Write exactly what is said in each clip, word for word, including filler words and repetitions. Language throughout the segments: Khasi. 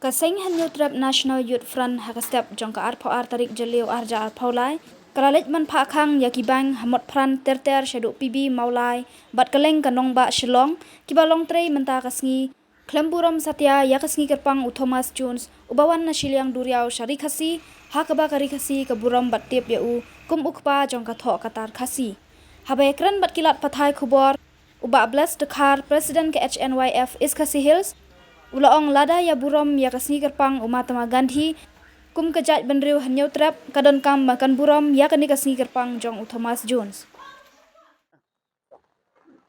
Ka seng Hynñiewtrep National Youth Front ha ka step jong ka arphew ar tarik Jylliew arhajar arphew lai ka la leit ban phah khang ïa ki bank ha Motphran ter ter shaduh P B Mawlai bad kylleng ka nongbah Shillong, kiba long trei mynta ka sngi, khlem burom satia ïa ka sngi kyrpang u Thomas Jones uba wan na shiliang duriaw sha Ri Khasi, ha kaba ka Ri Khasi ka burom bad tip ïa u kum u kpa jong ka thoh ka tar Khasi. Haba ïakren bad ki lad pathai khubor, u Bah Bless Dkhar, President ka H N Y F East Khasi Hills, u la ong lada ïa burom ïa ka sngi kyrpang u Mahatma Gandhi kum ka jaitbynriew Hynñiewtrep, ka donkam ba kan burom ïa kane ka sngi kyrpang jong u Thomas Jones.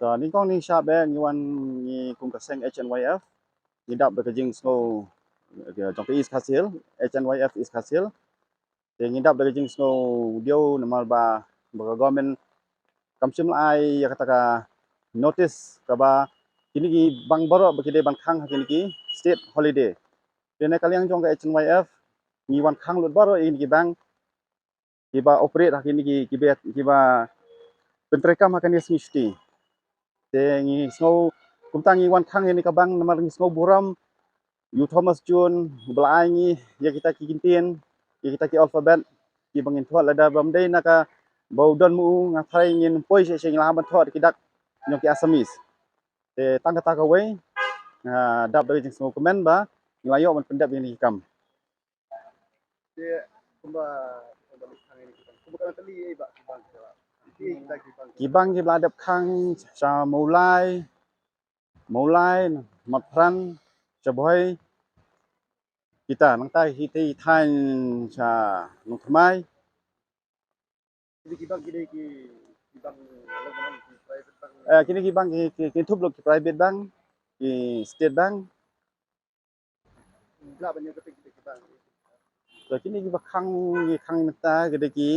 To, nyngkong nyngshap eh ngi wan, ngi kum ka seng H N Y F ngi dap da ka jingsngew, eh, jong ka East Khasi Hills, H N Y F East Khasi Hills. Te ngi dap da ka jingsngew diaw namar ba, ba ka government kam shym la ai ïa kata ka notice kaba kine ki bank baroh ba ki dei ban khang ha kine ki state holiday. Te na ka liang jong ka H N Y F ngi wan khang lut baroh ïa kine ki bank kiba operate ha kine ki, kiba, kiba pyntreikam ha kane ka sngi shuti. Te ngi sngew, kumta ngi wan khang ïa kane ka bank namar ngi sngew burom ïa u Thomas Jones uba la ai ngi ïa kita ki kyntien, ïa kita ki alphabet kiba ngin thoh. Lada bym dei na kaba u don ma u, nga tharai ngin poi shisha, ngi la hap ban thoh da ki dak jong ki Assamese. Te tang kata kawei, nga dap da ka jingsngewkmen ba ngi la ïoh ban pyndep ïa kine ki kam. Te kumba, kumba leit khang ïa kine ki bank, kumba ka la tylli ïa i Bah ki bank ki la, ki, ki bank ki bank kiba la dep khang sha Mawlai, Mawlai, Motphran, Shabhoi, kita nangta hi te i thaiñ sha Nongthymmai. Kine ki bank ki dei ki, ki bank, ki private bank. Eh, kine ki bank ki, ki, ki thup lut ki private bank, ki state bank. Lah ban ïa kata ki dei ki bank. To, kine kiba khang, ki khang mynta ki dei ki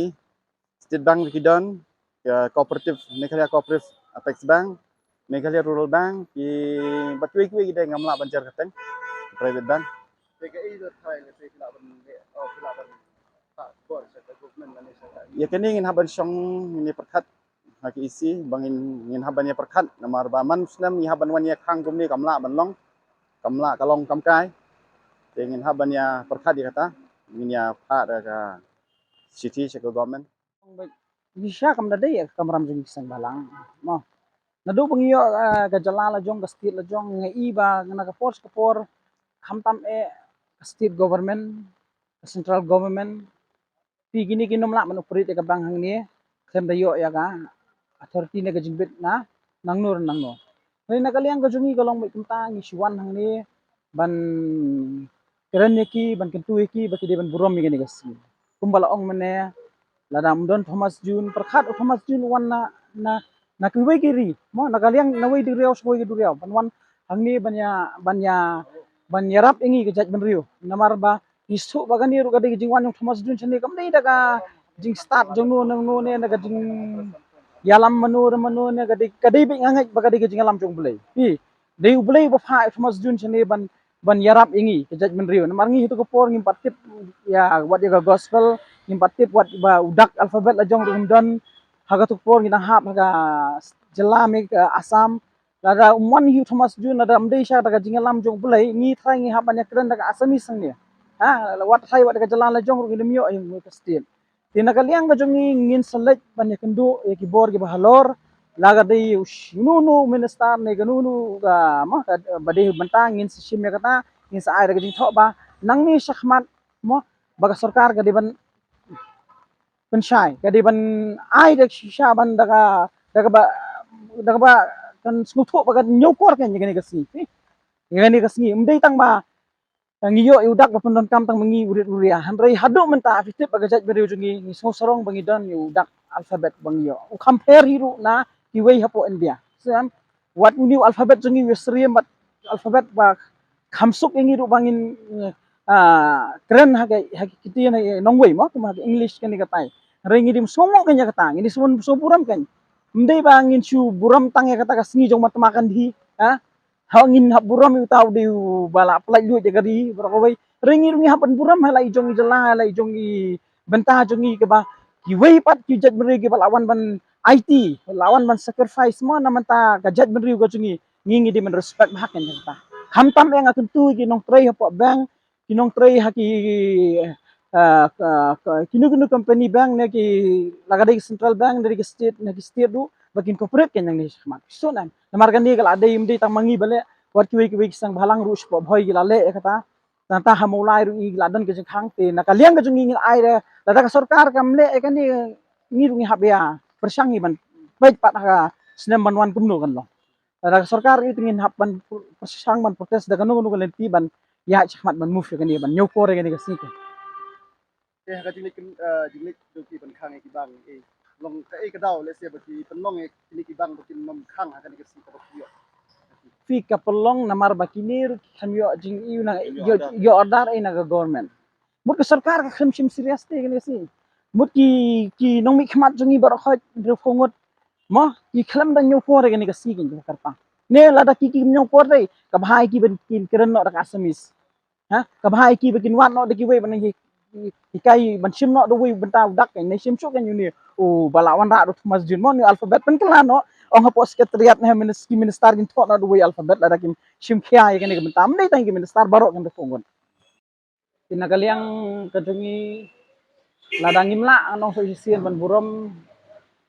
State Bank ki don, ka Cooperative, Meghalaya Cooperative Apex Bank, Meghalaya Rural Bank, ki bad kiwei kiwei ki dei, ngam lah ban jer kyrteng, private bank. Te kaei ka thai lehse ki lah ban leh, oh, ki lah ban phah khubor sha ka government lane sha ka, ïa kane ngin hap ban shong, ngin ïa pyrkhat ha ka E C ba ngin, ngin hap ban ïa pyrkhat namar ba man u snem ngi hap ban wan ïa khang kumne kam lah ban long, kam lah, ka long kam kai. Te ngin hap ban ïa pyrkhat ïa kata, ngin ïa phah da ka shithi sha ka government. Ngi sha kam da dei ïa ka kamram jong ngi ki seng bhalang. Mo. Naduh ba ngi ïoh, eh, ka jylla la jong, ka state la jong, nga i ba na ka por sha ka por, khamtam eh ka state government, ka central government, phi kine kim lah ban operate ïa ka bank hangne khlem da ïoh ïa ka authority ne ka jingbit na nangno re nangno. Hynrei na ka liang ka jong ngi ka long beit kumta, ngi shu wan hangne ban kren ïa ki, ban kyntu ïa ki ba ki dei ban burom ïa kane ka sngi. Kumba la ong mynne, lada ym don Thomas Jones, pyrkhat u Thomas Jones u wan na, na, na kiwei ki ri, mo, na ka liang, na wei duriaw sha wei duriaw, ban wan hangne ban ïa, ban ïa, ban ïarap ïa ngi ka jaitbynriew. Namar ba ngi sngewthuh ba kane ruh ka dei ka jingwan jong Thomas Jones shane, kam dei da ka jingstad jong no ne no ne, na ka jingïalam mano re mano ne, ka dei, ka dei beit, nga ngeit ba ka dei ka jingïalam jong U Blei. Phi, dei U Blei ba phah ïa u Thomas Jones shane ban, ban ïarap ïa ngi ka jaitbynriew. Namar ngi ha kato ka por ngim pat tip ïa wat ïa ka gospel, ngim pat tip wat ba u dak alphabet la jong ruh ngim don. Ha kato ka por ngi dang hap ha ka jylla me ka Assam. Lada ym wan hi u Thomas Jones, lada ym dei sha da ka jingïalam jong U Blei, ngi trai ngi hap ban ïakren da ka Assamese hangne. Ha, wat trai wat da ka jylla la jong ruh ngim ïoh ïa ka state. Te na ka liang ka jong ngi ngin sa leit ban ïakynduh ïa ki bor kiba halor, la ka dei u sh-, uno uno u minister ne kano kano ka, mo, ka, ba dei bynta ngin sa shim ïa kata, ngin sa ai da ka jingthoh ba nangne shakhmat, mo, ba ka sorkar ka dei ban pynshai, ka dei ban ai da shisha ban da ka, da kaba, da kaba kan sngewthuh ba kan ñiewkor kan ïa kane ka sngi. Ïa kane ka sngi ym dei tang ba ngi ïoh ïa u dak ba pyndonkam tang ma ngi u rit u ria. Hynrei haduh mynta phi tip ba ka jaitbynriew jong ngi, ngi sngewsarong ba ngi don ïa u dak alphabet ba ngi ïoh. U kham pher hi ruh na kiwei hapoh India. Sngewthuh em? Wat une u alphabet jong ngi u ïasyriem bad alphabet ba kham suk ïa ngi ruh ba ngin, ah, kren ha ka, ha ka ktien, ha ka nongwei mo, kum ha ka English kane katai. Hynrei ngi dei sngewbha kan ïa kata, ngi dei sngewbha burom kan. Ym dei ba ngin shu burom tang ïa kata ka sngi jong Mahatma Gandhi, ha? Ha ngin hap burom ïa uta u dei uba la pynlait luid ïa ka ri baroh kawei. Hynrei ngi ruh ngi hap ban burom ha la i jong i jylla, ha la i jong i bynta jong ngi kaba kiwei pat ki jaitbynriew kiba la wan ban aiti, la wan ban sacrifice mo na bynta ka jaitbynriew ka jong ngi. Ngi ngi dei ban respect bha kan ïa kata. Khamtam eh nga kyntu ïa ki nongtrei hapoh bank, ki nongtrei ha ki, ah, ka, ka, kino kino company bank ne ki, la ka dei ki central bank ne ki state, ne ki state ruh ba kin cooperate kein nangne shakhmat. Shu nan, namar kane ka la dei, ym dei tang ma ngi ba leh, wat kiwei kiwei ki seng bhalang ruh shapoh Bhoi ki la leh ïa kata. Nangta ha Mawlai ruh ngi la don ka jingkhang te na ka liang ka jong ngi ngin ai da, lada ka sorkar kam leh ïa kane, ngi ruh ngi hap ïa pyrshang ngi ban peit pat ha ka snem ban wan kumno kan long. Lada ka sorkar ïa te ngin hap ban pyrshang ban protest da kano kano ka lynti ban ïaid shakhmat ban move ïa kane, ban ñiewkor ïa kane ka sngi. Te ha ka jingleit, eh, jingleit jong ki ban khang ïa ki bank, eh, long kaei ka daw lehse ba ki pynlong ïa kine ki bank ba kin ym khang ha kane ka sngi kaba ki ïoh? Phi, ka pynlong namar ba kine ruh ki khlem ïoh jingïoh na, ïoh, ïoh order ei na ka government. Mut ka sorkar ka khlem shim serious te kane ka sngi. Mut ki, ki nongmihkhmat jong ngi baroh khoit hynriewphew ngut, mo, ki khlem da ñiewkor ïa kane ka sngi, kane ka kyrpang. Ne lada ki, ki ñiewkor te ka bha ïa ki ban kin kren noh da ka Assamese. Ha? Ka bha ïa ki ba kin wad noh da kiwei ban hi-, hi-, hikai ban shim noh da uwei u bynta u dak, ne shim shuh kein une u ba la wanrah da u Thomas June, mo, une u alphabet, pynkylla noh, ong hapoh secretariat ne ha minis-, ki minister kin thoh noh da uwei u alphabet lada kim shim khia ïa kane ka bynta. Ym dei tang ki minister, baroh kin da thoh ngut. Te na ka liang ka jong ngi, lada ngim lah, ngan ong sa shisien ban burom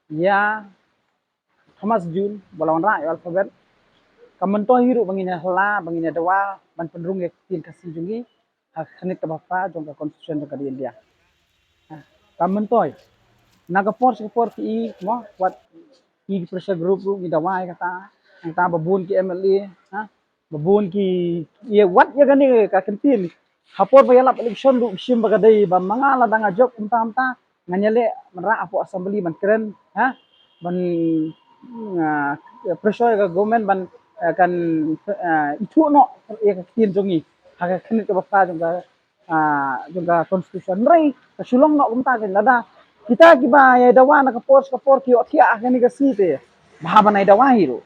ïa Thomas June ba la wanrah ïa u alphabet, kam myntoi hi ruh ba ngin ïa hla, ba ngin ïa dawa ban pynrung ïa ka ktien Khasi jong ngi ha ka khyrnit kaba phra jong ka Constitution jong ka ri India. Ha, kam myntoi. Na ka por sha ka por ki, mo, wat ki pressure group ruh ngi dawa ïa kata, nangta ba bun ki M L A, ha, ba bun ki, ïa wat ïa kane ka kyntien. Ha por ba ïalap election ruh ki shim ba ka dei ba ma nga lada nga jop kumta kumta, ngan ïaleh ban rah hapoh assembly ban kren, ha, ban, ah, pressure ïa ka government ban, ah, kan, ah, ithuh noh ïa ka ktien jong ngi ha ka khyrnit kaba phra jong ka, ah, jong ka Constitution. Hynrei ka shu long noh kumta kein, lada kita kiba ïa dawa na ka por sha ka por ki ïohthiah ha kane ka sngi te, bha ban ai dawa hi ruh.